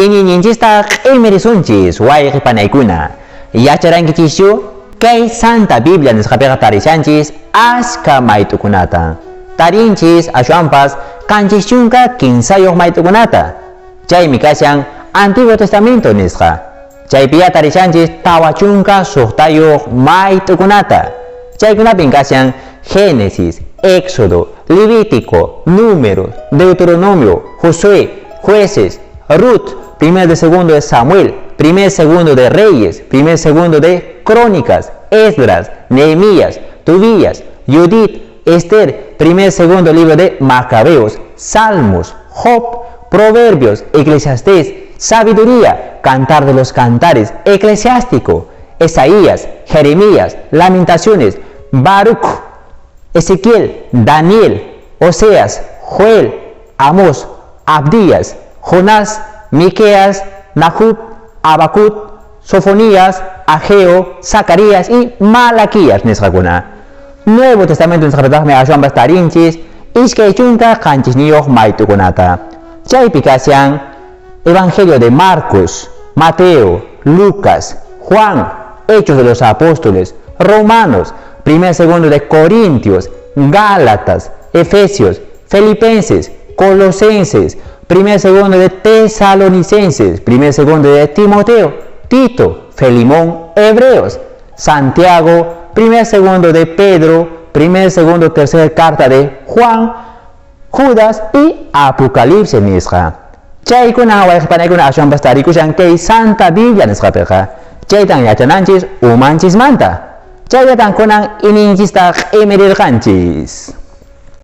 Iñiyninchista q'imirisunchis, wayqi panaykuna. Yacharankichischu? Kay Santa Biblia nisqapiqa tarishanchis askha mayt'ukunata. Tarinchis ashwanpas 73 mayt'ukunata. Chaymi kashan Antiguo Testamento nisqa. Chaypiya tarishanchis 46 mayt'ukunata. Chaykunapin kashan Génesis, Éxodo, Levítico, Números, Deuteronomio, Josué, Jueces, Ruth, primer y segundo de Samuel, primer segundo de Reyes, primer segundo de Crónicas, Esdras, Nehemías, Tobías, Judith, Esther, primer segundo libro de Macabeos, Salmos, Job, Proverbios, Eclesiastés, Sabiduría, Cantar de los Cantares, Eclesiástico, Esaías, Jeremías, Lamentaciones, Baruch, Ezequiel, Daniel, Oseas, Joel, Amós, Abdías, Jonás, Miqueas, Nahum, Habacuc, Sofonías, Ageo, Zacarías y Malaquías nisqakuna. Nuevo Testamento nisqapitaqmi ashwanpas tarinchis 27 mayt'ukunata. Chaypi kashan Evangelio de Marcos, Mateo, Lucas, Juan, Hechos de los Apóstoles, Romanos, primer segundo de Corintios, Gálatas, Efesios, Filipenses, Colosenses, primer segundo de Tesalonicenses, primer segundo de Timoteo, Tito, Filemón, Hebreos, Santiago, primer segundo de Pedro, primer segundo tercera carta de Juan, Judas y Apocalipsis nisqa. Chaykuna wayqipanaykuna ashwanpas tarikushan kay Santa Biblia nisqapiqa. Chaytan yachananchis umanchismanta. Chayllatan kunan iñiyninchista q'imirirqanchis.